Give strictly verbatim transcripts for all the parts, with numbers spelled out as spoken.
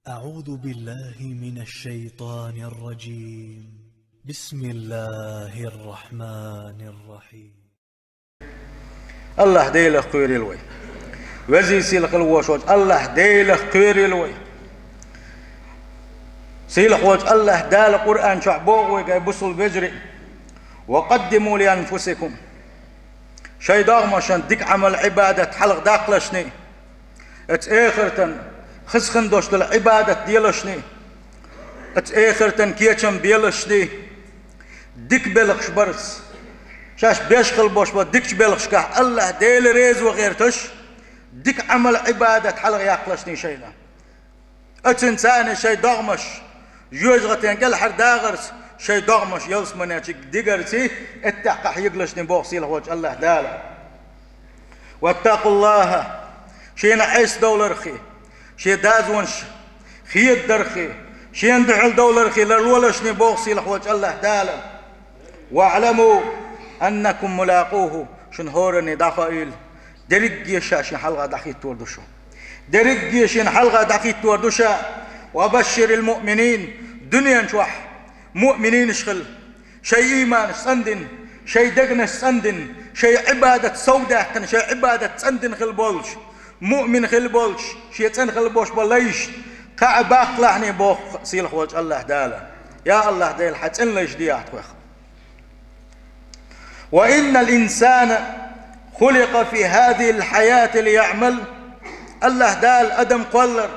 أعوذ بالله من الشيطان الرجيم. بسم الله الرحمن الرحيم. АллахӀ Делах кхерийла вай. Везий, сийлахь хила вошволчу АллахӀ Делах кхерийла вай. Сийлахь волчу АллахӀ Дала Къуръан чохь боху вайга, ай бусул вежарий: «Ва къаддиму ли анфусикум». Шайн догӀмашна дика Ӏамал, Ӏибадат хьалха даккхалашний, оцу эхартан хазахана долуш долу Ӏибадат делашний, оцу эхартан кечам белашний, дика белхаш барца, шаьш беш хила болуш болу дикачу белхашкахь АллахӀ Дела реза ван гӀерташ, дика Ӏамал, Ӏибадат хьалха яккхалашний шайна. Оцуьнан царна шайн догӀмаш, жоьжахатин кӀелхьардахарца шайн догӀмаш ялсаманечу дигарций, эттехь кхахь егалашний боху сийлахь волчу АллахӀ Дала. «Ваттакъуллаха», шена Ӏеса довлархий, шен дазонаш хедадархий, шена дуьхьал довлархий ларлолашний боху сийлахь волчу АллахӀ Дала. «ВаӀламу аннакум мулакъуху», шуна хӀоранний дӀахоуьйла, дерриге ша шен хьалха дӀахӀиттор ду шу. Дерриге шен хьалха дӀахӀиттор ду ша. «Ва башширил муъминин», дуьнен чохь муъмининаш хила, шайн ийманаш цӀандина, шайн дегнаш цӀандина, шайн Ӏибадат совдаьккхина, шайн Ӏибадат цӀандина хила болчу, муъмин хила болчу, шен цӀена хила болуш болу лайш, кхаъ баккхалахьний боху сийлахь волчу АллахӀ Дала. Я АллахӀ Дела, хьан цӀена лайш дехьа тхох. «Ва иннал инсана хуликъа фи хазихил хьаяти лияъмал». АллахӀ Дала адам кхоллар,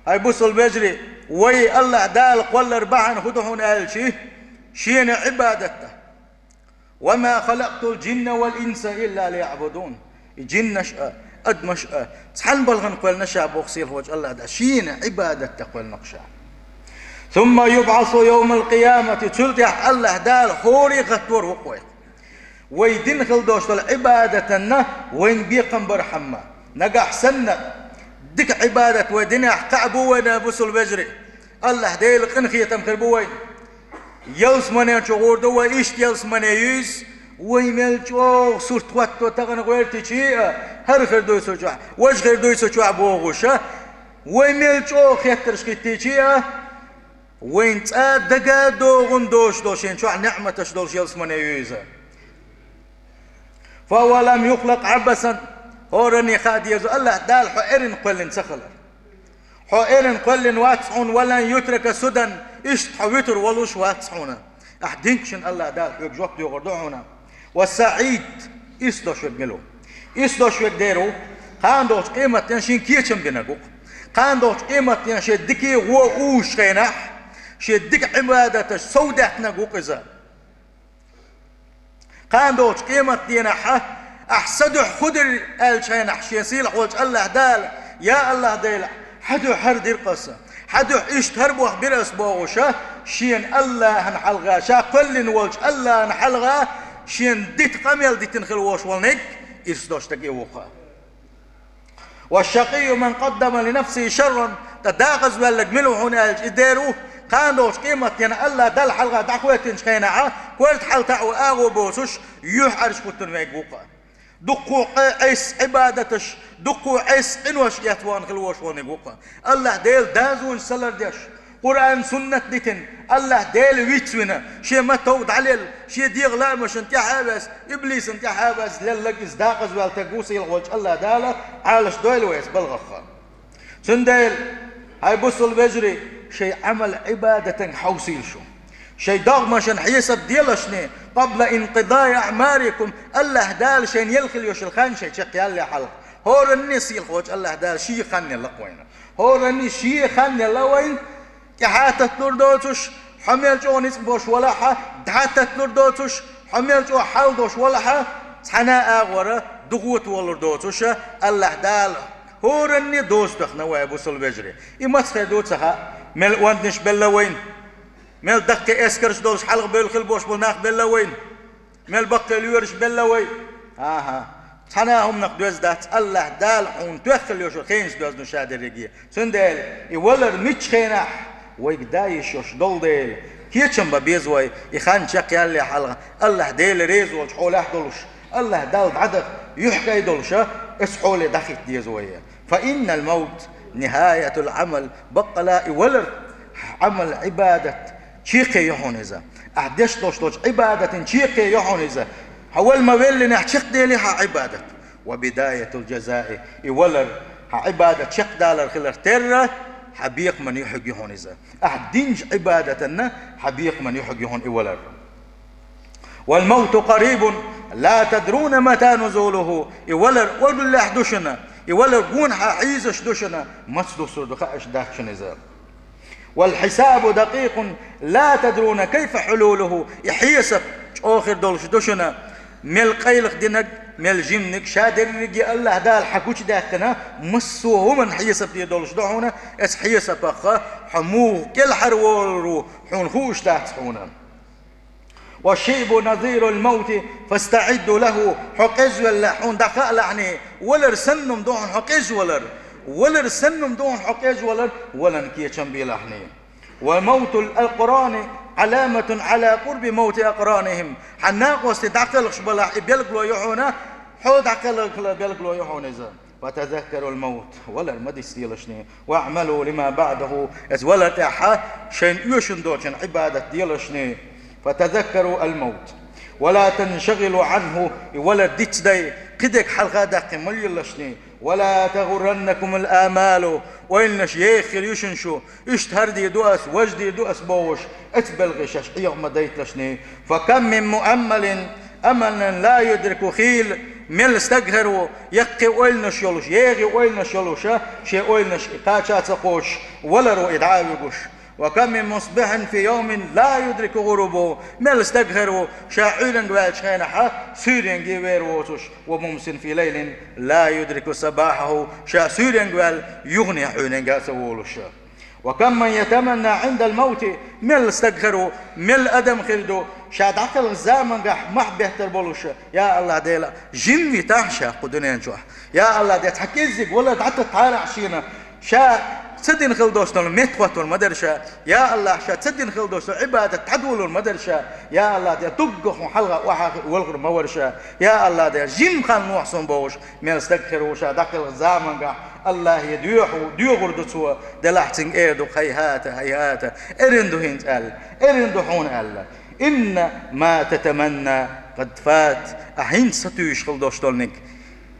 хӀай бусул вежарий, вай АллахӀ Дала кхоллар бахьана хӀун ду хьуна аьлча, шена Ӏибадат дан. «Ва ма халакътул джинна вал инса илла лияъбудун». И джиннаш а, адамаш а цхьана балхана кхоьллина ша боху сийлахь волчу АллахӀ Дала, шена Ӏибадат дан кхоьллина-кх ша. «Сумма юбӀасу йовмал къиямати», цул тӀаьхьа АллахӀ Дала хӀоре гӀаттор ву-кх вай. Вай дина хила долуш долу Ӏибадатана вайна бекхам бархьама, нагахь санна дика Ӏибадат вай динехь кхаъ бу вайна, бусул вежарий, АллахӀ Делан къинхетам хир бу вайна. Ялсамане чу гӀур ду вай, иштта ялсамане юьйсу, вай мел чӀогӀа сурт хӀотто тахана гӀоьртичи а, хӀара хир дуй со чохь, важа хир дуй со чохь бохуша, вай мел чӀогӀа хеттарш хӀиттичи а, вайн цӀа дага а догӀун доцуш долу шен чохь неӀматаш долуш ялсамане юьйза. «Фа ва лам юхлакъ Ӏабасан», хӀоранний хаа деза АллахӀ Дала хьо эрна кхоьллина ца хилар. Хьо эрна кхоьллина вац хьуна, «ва лан ютрака судан», иштта хьо вуьтур волуш вац хьуна. Ахь динчун АллахӀ Дала хьоьга жоп доьхур ду хьуна. «Ва саӀид», ирс долуш верг мила ву? Ирс долуш верг дера ву, кхана долчу къематден шен кечам бинарг ву-кх. Кхана долчу къематден шен дикий гӀо уьш хенахь, шен дика Ӏибадаташ совдаьккхинарг ву-кх иза. Кхана долчу къематденахь ахь сан дуьхьа хӀун дира аьллачу хенахь, шен сийлахь волчу АллахӀ Дала: «Я АллахӀ Дела, хьан дуьхьа хӀара дира-кх аса, хьан дуьхьа иштта хӀара бохам бира аса», бохуша, шена АллахӀана хьалха, ша кхоьллина волчу АллахӀана хьалха, шена дита къамел дитина хила волуш волниг ирс долуш дерг и ву-кх. «Ва шакъийю ман къаддама ли нафсихи шарран», ткъа декъаза ваьлларг мила ву хьуна аьлча, и дера ву, кхана долчу къематденна АллахӀ Далла хьалха дӀахӀоьттинчу хенахь, корта хьалатаӀо агӀо боцуш, юьхьӀаьржа хӀуттун верг ву-кх. Дуккха а Ӏеса Ӏибадаташ, дуккха а Ӏеса къинош эцна вахана хила волуш волниг ву-кх. АллахӀ Делан дазонаш ца лардеш, Къуръан, суннат дитина, АллахӀ Дела вицвина, шен ма-тов дӀалелла, шен дегӀан лаамашна тӀаьхьа а ваьсса, иблисна тӀаьхьа а ваьсса лелларг иза декъаза ваьлла стаг ву, сийлахь волчу АллахӀ Дала Ӏалашдойла вай иза балгӀах. Цундела, хӀай бусул вежарий, шайн Ӏамал-Ӏибадатан хьовсийла шу. Шайн догӀмашна хьесап делашний, «къабла инкъидаи аъмарикум», АллахӀ Дала шайна елла хила йолуш йолу хан шайн чекхъялле хьалха. ХӀоранний сийлахь волчу АллахӀ Дала шен хан елла-кх вайна. ХӀоранний шен хан елла вайна, тӀаьхьа татталур доцуш, хьо мел чӀогӀа ницкъ болуш валахьа, дӀа татталур доцуш, хьо мел чӀогӀа хьал долуш валахьа, цхьана а агӀора духота волур доцуша, АллахӀ Дала хӀоранний доза тоьхна вай, бусул вежарий. И маца хир ду ца хаьа, мел онданаш белла вайна, мел даккхий эскарш долуш хьалха бевлла хила болуш болу нах белла вайна. Мел баккхий лоьраш белла вай. АхӀа. Цхьана а хӀуманах доьзна дац, АллахӀ Дала хьуна тоьхна хила йолуш йолу хенаш доьзна ша дерриге. Цундела и валар миччу хенахь вайга дан йиш йолуш долу дела, кечам бан беза вай, и хан чекхъялле хьалха, АллахӀ Дела реза волчу хьолехь долуш, АллахӀ Далла дӀадаха юьхькӀай долуша, оцу хьоле дӀахӀитта деза вай. «Фа иннал мавт نهاية العمل, баккъала и валар, хьа Ӏамал, Ӏибадат чаккхе я хьона иза. Ахь деш долуш долчу Ӏибадатан чаккхе я хьона иза. Хьо вала ма веллинехь чекхдели хьан Ӏибадат. وبداية الجزاء, и валар, хьан Ӏибадат чекхдалар хиларх терра, хьан бекхаман юьхьиг я хьона иза. Ахь динчу Ӏибадатанна хьан бекхаман юьхьиг я хьона и валар. والموت قريب لا تدرون متى نزوله, и валар оллехь ду шуна, и валар гонахьа хьийзаш ду шуна, маца дуссур ду хууш дац шуна иза. والحساب دقيق لا تدرون كيف حلوله, и хьесап чӀогӀа хир долуш ду шуна, мел къайлаха динарг, мел жиманиг, ша дерриге АллахӀ Дала хьан гучудаьккхина, массо а хӀуманна хьесап дийр долуш ду хьуна, оцу хьесапах хьо муха кӀелхьарволур ву хьуна хууш дац хьуна. والشيب نظير الموت فاستعدوا له, хьо къезвелла хьуна дӀахаалахьний, валар санна ду хьуна хьо къезвалар, валар санна ду хьуна хьо къезвалар, валан кечам белахьний. وموت الأقران علامة على قرب موت أقرانهم, хьан накъостий дӀакхелхаш балахь и белгало ю хьуна, хьо дӀакхелхалан белгало ю хьуна иза. فتذكروا الموت, валар ма дицделашний, واعملوا لما بعده, оцу валар тӀехь шайна оьшуш долчун Ӏибадат делашний. فتذكروا الموت ولا تنشغلوا عنه, и валар дицдай, кхидерг хьалха а даьккхина ма лелашний. ولا تغرنكم الآمال, ойланаш еха хир ю шуна шу, иштта хӀара дийр ду ас, важа дийр ду ас бохуш, оцу белхе шаьш Ӏеха ма дайталашний. فكم من مؤمل أملا لا يدركه خيل, мел стаг хир ву, яккхий ойланаш йолуш, ехий ойланаш йолуш, шен ойланаш кхача а ца кхочуш, валар ву и дӀа а вуьгуш. وكم من مصبح في يوم لا يدركه غروبه, мел стаг хир ву, ша Ӏуьйранга ваьллачу хенахь суьйренге вер воцуш, وممس في ليل لا يدركه صباحه, ша суьйренга ваьлла юхане Ӏуьйранга а ца волуш. وكم من يتمنى عند الموت, мел стаг хир ву, мел адам хир ду, ша дӀакхалхачу замангахь мохь беттар болуш: «Я АллахӀ Дела, жим витахь ша кху дуьнен чохь. Я АллахӀ Дела, цхьа кӀеззиг валар дӀататтахьара шена». Ша ца дина хила долуш долу меттахӀоттор ма дара ша. Я АллахӀ, ша ца дина хила долуш долу Ӏибадат дӀадолор ма дара ша. Я АллахӀ Дела, дуккха хьуна хьалха охьахиъна валхар ма вара ша. Я АллахӀ Дела, жим хан лохьа суна бохуш, мел стаг хир ву, ша дӀакхалхачу замангахь АллахӀе доьху-, доьхур ду цо, делахь цуьнга эр ду: «Хайхьата, хайхьата, эрна ду хӀинца», – аьлла, «эрна ду хьуна», – аьлла. «إن ما تتمنى قد فات», ахь хӀинца сатуьйсуш хила долуш долниг,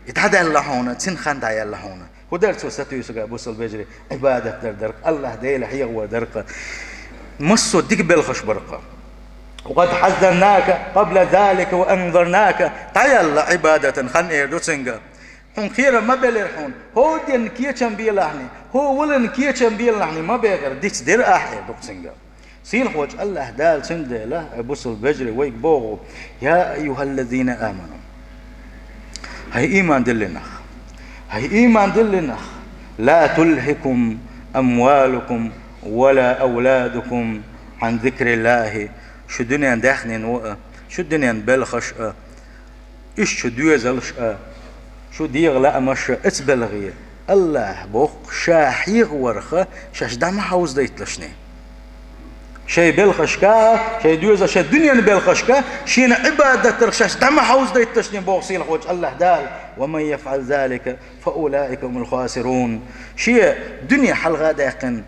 и дӀадаьлла хьуна, цуьнан хан дӀаяьлла хьуна. ХӀун дара цо сатуьйсург, бусалба вежарий? Ӏибадат дар дара-кх, АллахӀ Дела хьехавар дара-кх. Массо а дика белхаш бара-кх. «وقد حذرناك قبل ذلك وأنذرناك», дӀаяьлла Ӏибадатан хан, эр ду цуьнга. Хьуна кхерам ма белира хьуна. ХӀокху дийнан кечам белахьний, хӀокху валан кечам белахьний ма бехира, дицдира ахь, эр ду-кх цуьнга. Сийлахьчу АллахӀ Дала цундела, ай бусалба вежарий, вайга боху: «يا أيها الذين آمنوا», хӀай ийман диллина нах, хӀай ийман диллина нах, «لا تلهكم أموالكم ولا أولادكم عن ذكر الله», шу дуьнен даьхнина ву а, шу дуьнен белхаш а, иштта шу доьзалш а, шу дегӀан лаамаш а, оцу белхе, АллахӀа боху, ша хьехаварх шаьш дӀа ма хьовзадайталашний. Шайн белхашка а, шайн доьзал, шайн дуьненан белхашка а шена Ӏибадат дарх шаьш дӀа ма хьовзадайталашний, боху сийлахьчу АллахӀ Дала: «ومن يفعل ذلك فأولئك هم الخاسرون». Шен дуьне хьалха а даьккхина,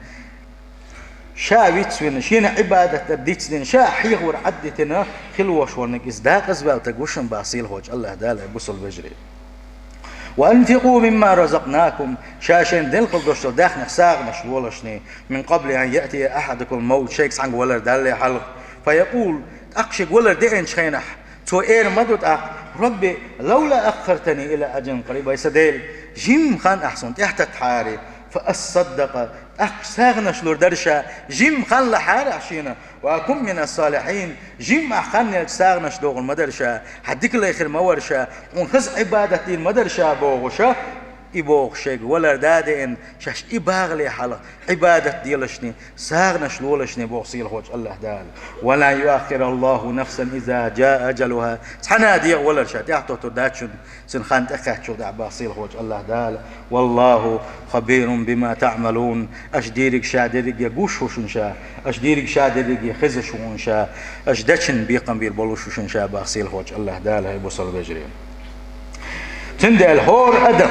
ша вицвина, шена Ӏибадат дар дицдина, ша хьехавар Ӏаддитина хила волуш верг, иза декъаза ваьлла стаг ву шуна, боху сийлахьчу АллахӀ Дала, ай бусалба вежарий. «وأنفقوا مما رزقناكم», ша шайна делла хила долуш долу даьхнех сагӀанаш лолашний, «من قبل أن يأتي أحدكم الموت», шайга цхьаьнга валар далале хьалха, «فيقول», тӀаккха шега валар деанчу хенахь, цо эр ма ду тӀаккха: «رب لولا أخرتني إلى أجل قريب», ай сан Дела, жимма хан ахь суна тӀехтаттахьара, «فأصدق», тӀаккха сагӀанаш лур дара ша, жимма хан лахьара ахь шена, «وأكن من الصالحين», жимма ахь хан елча сагӀанаш дохур ма дара ша, хьан дика лайхир ма вара ша, хьуна хаза Ӏибадат дийр ма дара ша, бохуш, и боху шайга валар да а деана, шаьш и багӀале хьалха Ӏибадат делашний, сагӀанаш лолашний, боху сийлахьчу АллахӀ Дала. «ولن يؤخر الله نفسا إذا جاء أجلها». Цхьана а дегӀан валар ша тӀехтоттур дац шуна, цуьнан хан тӀекхаьччул тӀаьхьа, боху сийлахьчу АллахӀ Дала. «والله خبير بما تعملون». Аша дийриг ша дерриге гуш ву шуна ша, аша дийриг ша дерриге хезаш ву шуна ша, аша дечун бекхам бийр болуш ву шуна ша, боху сийлахьчу АллахӀ Дала, хӀай бусалба вежарий. Цундела хӀора адам,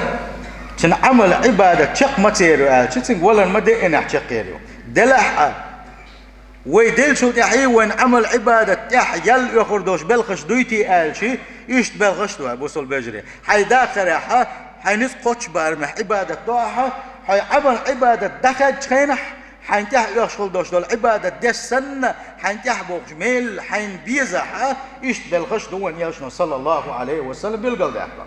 Цуьнан Ӏамал-Ӏибадат чекх ма церю аьлча, цуьнга валар ма деъинехь чекхъер ю. Делахь а, вай деллачул тӀаьхьа вайн Ӏамал-Ӏибадат тӀехь ял оьхур долуш белхаш дуй те аьлча, иштта белхаш ду, бусалба вежарий. Хьайн дахарехь, хьайн ницкъ кхоччу барамехь Ӏибадат до ахьа, хьайн Ӏамал-Ӏибадат дӀахаьдчу хенахь, хьайн тӀехь оьхуш хила долуш долу Ӏибадат деш санна, хьайн тӀехь бохуш мел хьайна безахь, иштта белхаш ду вайн элчано, саллаллаху Ӏалайхи ва саллам, билгалдаьккхина.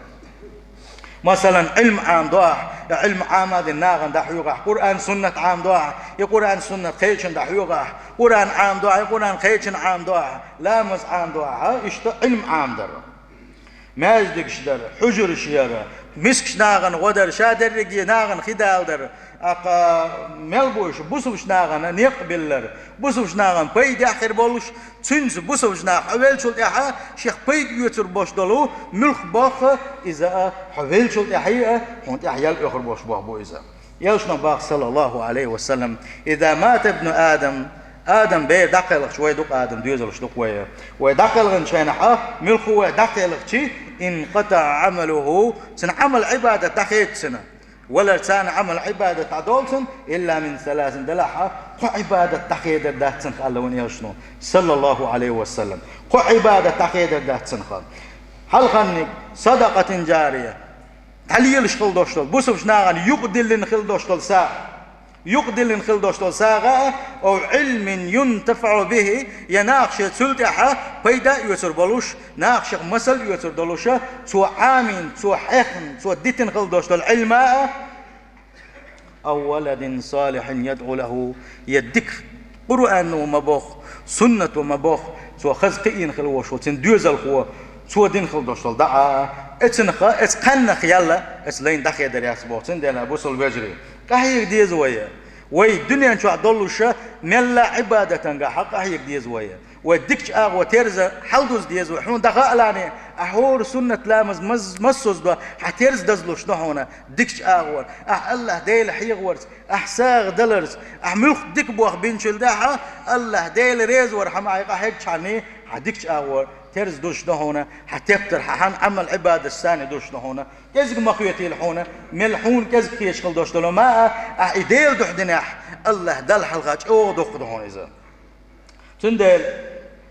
Масалан, Ӏилма Ӏамадо ахьа, я Ӏилма Ӏамадина нахана дӀахьоьгу ахьа, Къуръан-Суннат Ӏамадо ахьа, я Къуръан-Суннат кхечунна дӀахьоьгу ахьа, Къуръан Ӏамадо ахьа, я Къуръан кхечунна Ӏамадо ахьа, ламаз Ӏамадо ахьа, иштта Ӏилма Ӏамадар. Маьждигаш дар, хьуьжарш яр, мискачу нахана гӀо дар, ша дерриге нахана хи даладар, аккха мел бу уьш, бусалбачу нахана некъ биллар, бусалбачу нахана пайдехь хир болуш, цуьнца бусалбачу наха хьо веллачул тӀаьхьа шех пайда оьцур болуш долу муьлхха боху, иза а хьо веллачул тӀаьхьа а, хьуна тӀехь ял оьхур болуш боху бу иза. Элчано боху, саллаллаху Ӏалайхи ва саллам: «Иза мата ибну Адам», Адам бер дӀакхелхича, вай ду-кх, Адам доьзалш ду-кх вай. Вай дӀакхелхинчу хенахь, муьлхха вай дӀакхелхича, «инкъатаӀа Ӏамалуху», цуьнан Ӏамал-Ӏибадат дӀахеда цуьнан. Валар царна Ӏамал-Ӏибадат дӀадолу цуьнан, «илла мин саласин», делахь а, кхо Ӏибадат дӀахедар дац цуьнах, аьлла вайн элчано, саллаллаху Ӏалайхи ва саллам. Кхо Ӏибадат дӀахедар дац цуьнах. Хьалхарниг, садакъатин жария, дӀалелаш хила долуш долу, бусалбачу нахана юкъадиллина хила долуш долу сагӀа. Юкъадиллина хила долуш долу сагӀа а, ав Ӏилмин юнтафаӀу бихи, я наха шен цул тӀаьхьа пайда а оьцур болуш, наха шех масал а оьцур долуша, цо Ӏамийна, цо хьехна, цо дитина хила долуш долу Ӏилма а, ав валадин салихьин ядӀу лаху, я дика Къуръано ма боху, суннато ма боху, цо хаза кхиийна хила волуш волу цуьнан доьзалхо, цо дина хила долуш долу доӀа а, эцунах, эцу кхаьннах ял а, эцу лайна дӀахедар яц боху, цундела, бусалба вежарий. Къахьега деза вай. Вай дуьнен чохь доллуша мелла а Ӏибадатангахьа къахьега деза вай. Вай дикачу агӀор терза хьалдуза деза вай. Хьуна дӀахаалахь, ахь хӀора суннат ламаз маз-, массаза до, хьан терза дазлуш ду хьуна дикачу агӀор. Ахь АллахӀ Дела хьехаварца, ахь сагӀа даларца, ахь муьлхха дика боху бинчул тӀаьхьа, АллахӀ Дела реза вар хьан махьа къахьегчхьана, хьан дикачу агӀор терза дузуш ду хьуна, хьан тептар, хьан, хьан Ӏамал-Ӏибадаташ санна дузуш ду хьуна. КӀезиг ма хетийла хьуна, мел хьуна кӀезиг хеташ хила долуш долу ма а, ахь и Делан дуьхьа динехь, АллахӀ Далла хьалха чӀогӀа дукха ду хьуна иза. Цундела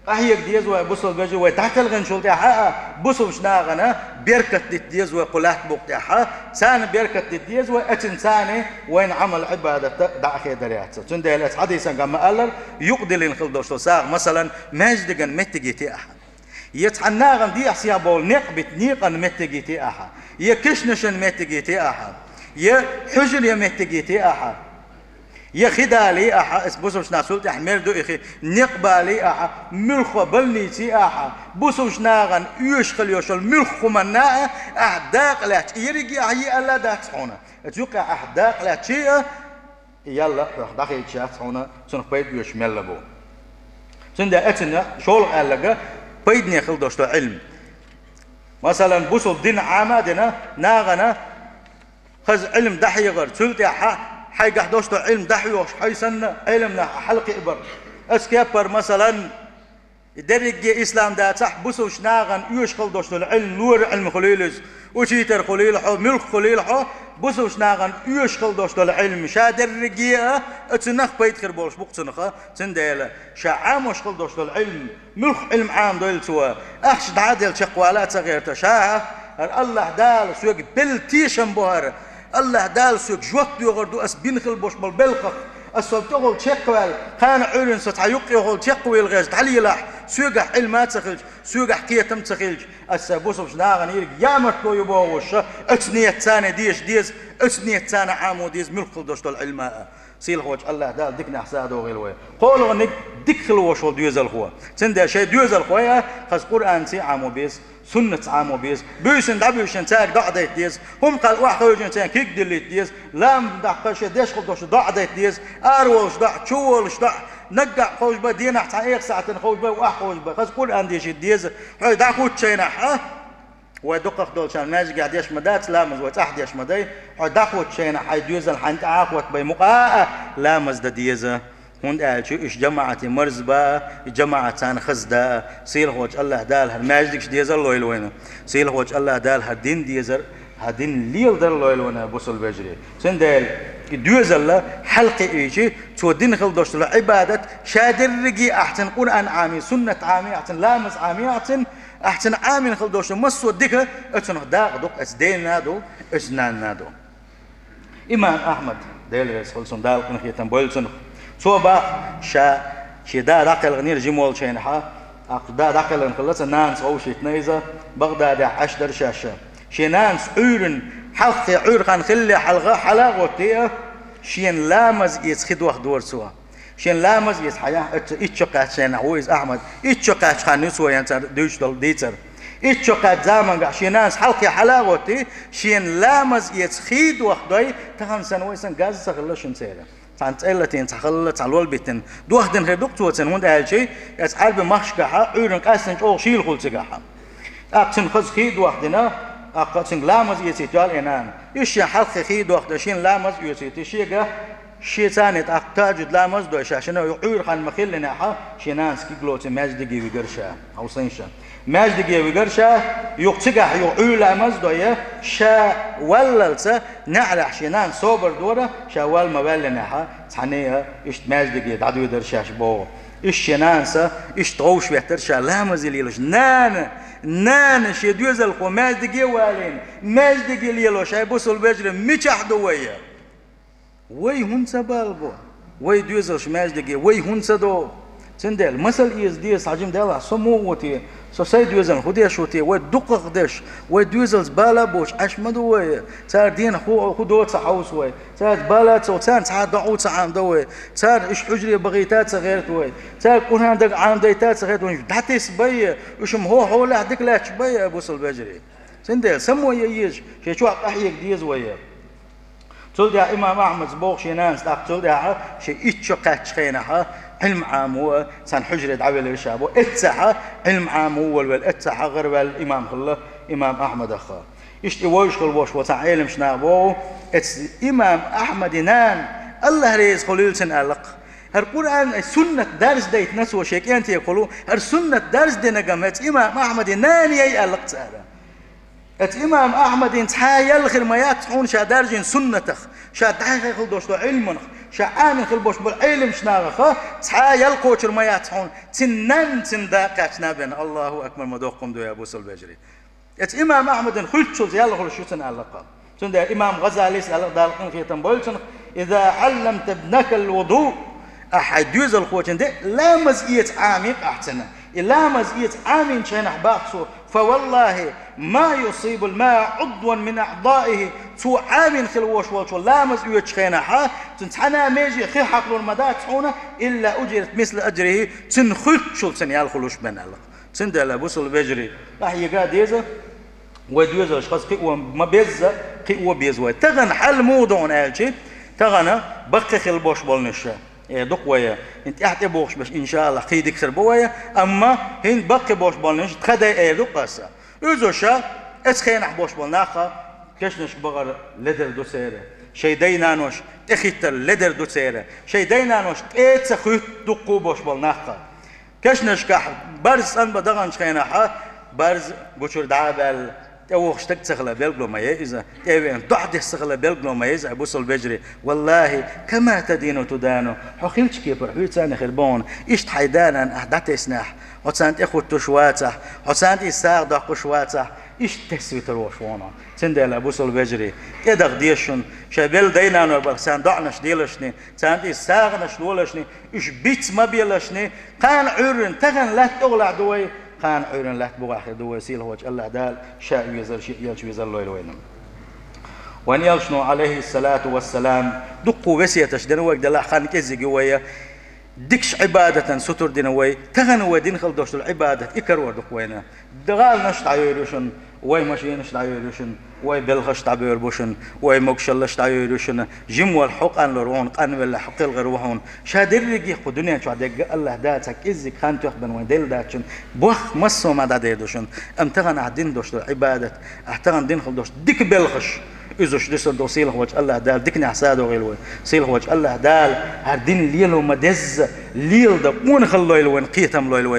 къахьега деза вай, бусалба вежарий, вай дӀакхелхинчул тӀаьхьа а, бусалбачу нахана беркат дита деза вай кху лаьтта букъа тӀехьа, царна беркат дита деза вай, эцунна царна вайна Ӏамал-Ӏибадат дӀа а хедар яц. Цундела эцу хьадисангахь ма-аллара, юкъадиллина хила долуш долу сагӀа, масалан, маьждиган меттиг йити ахьа. Я цхьана нахана дехьа-сехьа бовла некъ бита некъан меттиг йити ахьа. Я кешнашан меттиг йити ахьа. Я хьуьжаран меттиг йити ахьа. Я хи далий ахьа, эцу бусалбачу нахана цул тӀаьхьа мер ду и хи, некъ балий ахьа, муьлхха больниций ахьа, бусалбачу нахана оьшуш хила йолуш йолу муьлхха хӀуманна а, ахь дакъа лаьтташ, ерриге ахьа йиъалла дац хьуна. Эцу юккъехь ахь дакъа лаьтташ а, и ял а хьох дӀахийча яц хьуна, цунах пайда оьцуш мелла бу. Цундела эцунна шолгӀа аьлларг пайдане хила долуш долу Ӏилма. Масалан, бусалба дин Ӏама а дина, нахана хаза Ӏилма дӀахьехар, цул тӀаьхьа хьайгахь долуш долу Ӏилма дӀахьоьхуш, хьай санна Ӏеламнах хьалакхиабар. Аса кеппара, масалан, И дерриге ислам дацахь, бусалбачу нахана оьшуш хила долуш долу Ӏилма, лора Ӏилма хуьлийла иза, учитар хуьлийла хьо, муьлхха хуьлийла хьо, бусалбачу нахана оьшуш хила долуш долу Ӏилма, ша дерриге а, а цунах пайда хир болуш бу-кх цунах, цундела ша Ӏамош хила долуш долу Ӏилма, муьлхха Ӏилма Ӏамадойла цо, ахча дӀа а делла чекхвала а ца гӀерта, ша, хӀара АллахӀ Дала соьга белла тешам бу хӀара, АллахӀ Дала соьга жоп доьхур ду ас бина хила болуш болу белхах. Ас со тӀехула чекхваьлла, кхана Ӏуьйранна со цхьа юккъехула чекхваьлла гӀерташ дӀалелахь, соьгахь Ӏилма а ца хилча, соьгахь кхетам а ца хилча, ас сайн бусалбачу нахана ерриг ямартло ю бохуш, оцу нийятца деша деза, оцу нийятца Ӏамо деза муьлхха хила долуш долу Ӏилма а. Сийлахьчу АллахӀ Дала диканехь садогӀийла вай. КхоалгӀаниг дика хила волуш волу доьзалхо. Цундела шайн доьзалхой а хаза Къуръанца Ӏамо беза. Суннатца Ӏамо беза. Буьйсанна, дӀабуьйсанна цаьрга доӀа дайта деза. ХӀума кхалла охьахевшина цаьрга куьг диллийта деза. Ламаз даккха шен деш хила долуш доӀа дайта деза. Араволуш доӀа, чуволуш доӀа. Наггахь кховш бай, денахь цхьана эха сахьтана кховш бай, охьаховш бай. Хаза Къуръан дешийта деза. Хьо дӀахуттучу хенахь, а? Вай дукхах долчарна маьждигехь деш ма дац, ламаз вай цӀахь деш ма дай. Хьо дӀахуттучу хенахь хьайн доьзал хьайна тӀе Ӏохотта бай, мукъа а ламаз дан деза. ХӀунда аьлча уьш жамаӀате марзба а, и жамаӀат царна хаза да а. Сийлахьчу АллахӀ Дала хӀара маьждигаш дезар лойла вайна. Сийлахьчу АллахӀ Дала хӀара дин дезар Хьан дин леладар лойла вайна, бусалба вежарий. Цундела и доьзал хьалкхиийча, цо дина хила долаш дола Ӏибадат, ша дерриге ахь цунна Къуръан Ӏамий, суннат Ӏамий ахь цунна, ламаз Ӏамий ахь цунна, ахь цунна Ӏамийна хила долаш дола массо а дика, оцунах дакъа ду-кх оцу дена а ду, оцу нанна а ду. Имам Ахьмад, Дела реза хуьлда цунна, Дала къинхетам бойла цунах. Цо бах, ша шен да дӀакхелхинера жима волчу хенахь, тӀаккха да дӀакхелхина хилла, цу нанас вовшийтина иза, Багъдадехь Ӏаш дара шаьш. Шен нанас Ӏуьйранна хьалххе, Ӏуьйра хан хиллале хьалха хьала а гӀоттий, шена ламаз эца хи дохдора цо. Шена ламаз эца хьаяхь, оцу итт шо кхаьччу хенахь ву иза Ахьмад. Итт шо кхаьччу хан ю цо ян цара дуьйцуш долу дийцар. Итт шо кхаьччу замангахь шен нанас хьалххе хьала а гӀоттий, шена ламаз эца хи дохдой, тахана санна вай санна газ ца хилла шуна церан. Цхьана цӀеллатина, цхьа халла, цхьа лол биттина. Дохдина хир ду-кх цо цунна, хӀунда аьлча, эца Ӏаьрби махкахь Ӏуьйранна къаьстина чӀогӀа шийла хуьлу цигахь. ТӀаккха цуьнан хаза хи а дохдина, тӀаккха цуьнга ламаз эцийта йолу и нана. Иза шен хьалххе хи а дохдина, шена ламаз оьцуьйтий, шега, шен царний тӀаккха тахӀажуд ламаз а дой ша, шена юха Ӏуьйра хан ма хиллинехь, шен нанас киглоций маьждиге вигара ша, хьовсийша. Маьждиге вигара ша, юха цигахь юха Ӏуьйра ламаз а дой, ша валлалца, неӀарехь шен нана собар дора, ша вала ма ваьллинехь, цхьаьна а иштта маьждиге дӀадоьдура шаьш боху. Иштта шен нанас, иштта гӀовш веттара ша ламазе лелаш. Нана, нана, шен доьзалхо маьждиге а валийна, маьждиге лелош, хӀай бусалба вежарий, мичахь ду вай? Вай хӀунда ца балабо? Вай доьзалш маьждиге вай хӀунда ца догӀу? Цундела масал эца деза, хьажим делахь, со муха ву те? Со сайн доьзална хӀун деш ву те? Вай дукхах деш, вай доьзалца бала а боцуш Ӏаш ма ду вай. Цара денах хӀу, хӀу до ца хьовсу вай. Цаьрца бала а ца, царна цхьа а доӀа а ца Ӏамадо вай. Царна уьш хьуьжаре бахийта а ца гӀерта вай. Цаьрга Къуръан дага Ӏамадайта а ца гӀерта вай. Уьш дӀатесна бай, уьш-м хӀо-хьолехь дика лаьтташ бай, бусалба вежарий. Цундела самой еза, шен чохь къахьега деза вай. Цул тӀаьхьа имам Ахьмада боху шен нанас, тӀаккха цул тӀаьхьа шен итт шо кхаьччу хенахь Ӏилма Ӏамо цхьана хьуьжаре дӀавелира ша боху. Эццахь Ӏилма Ӏамо волавелла, эццахь гӀараваьлла имам хилла имам Ахьмадах. Иштта и вовшахула волуш волу цхьа Ӏеламчу наха боху, эцу имам Ахьмадан нана, АллахӀ реза хуьлийла цунна, аьлла-кх. ХӀара Къуръан, ай, суннат дарз дайтина цо шен кӀентехула, хӀара суннат дарз динарг-м эцу имам Ахьмадан нана яй, аьлла-кх цара. Эцу имам Ахьмадана цхьа а ял хир ма яц хьуна ша даржийна суннатах, ша дӀахьехна хила долуш долу Ӏилманах, ша Ӏамийна хила болуш болу Ӏеламчу нахах цхьа а ял кхочур ма яц хьуна, цуьнан нанна цуьнан да кхаьчна бен. Аллаху акбар, ма доккха хӀума ду, я бусалба вежарий. Эцу имам Ахьмадана хуьлуччулца ял хуьлуш ю цуьнан, аьлла-кх. Цундела имам ГӀазалис аьлла, Дала къинхетам бойла цунах: «Иза Ӏалламта ибнакал вуду», ахь хьайн доьзалхочун де ламаз эца Ӏамий-кх ахь цунна. И ламаз эца Ӏамийначу хенахь бах цо: «Фа валлахи, ма юсибул маа Ӏудван мин аъдаихи». Цо Ӏамийна хила волуш волчо ламаз оьцучу хенахь, цуьнан цхьана а меже хи хьакхалур ма дац хьуна, илла уджират мисла аджрихи, цуьнан хуьлуччул цуьнан ял хуьлуш бен, аьлла. Цундела, бусалба вежарий, къахьега а деза, вай доьзалш хаза кхио ма безза, кхио беза вай. Тахана хьал муха ду хьуна аьлча, тахана баккхий хила болуш болнаш, э, ду-кх вай, хӀинца тӀаьхьа тӀебогӀуш берш, иншааллахӀ, кхин дика хир бу вай, амма хӀинца баккхий болуш болнаш тхан дай эр ду-кх аса. Уьзуш, эцу хенахь болуш болу нахха кешнашка бахар ледара ду церан, шайн дай-нанош тӀехӀиттар ледара ду церан, шайн дай-нанош тӀе а ца хӀуьтту дуккха а болуш болу нахха. Кешнашкахь барз цӀанбан даханчу хенахь, барз гучура дӀа а баьлла, тӀевогӀуш стаг ца хила билгало ма яй иза, тӀе а веана, доӀа деш ца хила билгало ма яй иза, хӀай бусалба вежарий. Валлахи, кама тадину тудану, хьо хиллачу кепара хьоьца а хир бу хьуна, иштта хьайн да-нана ахь дӀатеснехь, хьо царна тӀехӀуттуш вацахь, хьо царна тӀе сагӀа доккхуш вацахь, иштта тесна витар волуш ву хьуна. Цундела, бусалба вежарий, тӀедаха деза шуна, шайн белла дай-наной бара, царна доӀанаш делашний, царна тӀе сагӀанаш лолашний, уьш биц ма белашний, кхана Ӏуьйранна, тахана латта тӀехулахь ду вай, кхана Ӏуьйранна латта бухахь хир ду вай, сийлахь волчу АллахӀ Дала ша везар, шен элча везар лойла вайна. Вайн элчано, Ӏалайхиссалату вассалам, дуккха весеташ дина вайга, делахь хан кӀеззиг ю вай, дикачу Ӏибадатан сутар дина вай, тахана вай дина хила долуш долу Ӏибадат и карор ду-кх вайна. ГӀаланаш дӀайойр ю шуна, вай машинаш дӀайойр ю шуна, вай белхаш дӀабойр бу шуна, вай могушаллаш дӀайойр ю шуна, жима волу хьо къанлур ву хьуна, къанвелла хьо кхелхар ву хьуна. Ша дерриге кху дуьнен чохь дерг АллахӀ Дала цхьа кӀеззиг хан тоьхна бен вайн делла дац шуна, боху массо а ма дӀадер ду шуна. Амма тахана ахь дина долуш долу Ӏибадат, ахь тахана дина хила долуш дика белхаш, уьзуш дуьсур ду сийлахь волчу АллахӀ Дала, диканехь садогӀийла вай. Сийлахь волчу АллахӀ Дала хӀара дин лело ма дезза, леладан къонахалла лойла вайна, кхетам лойла вайна.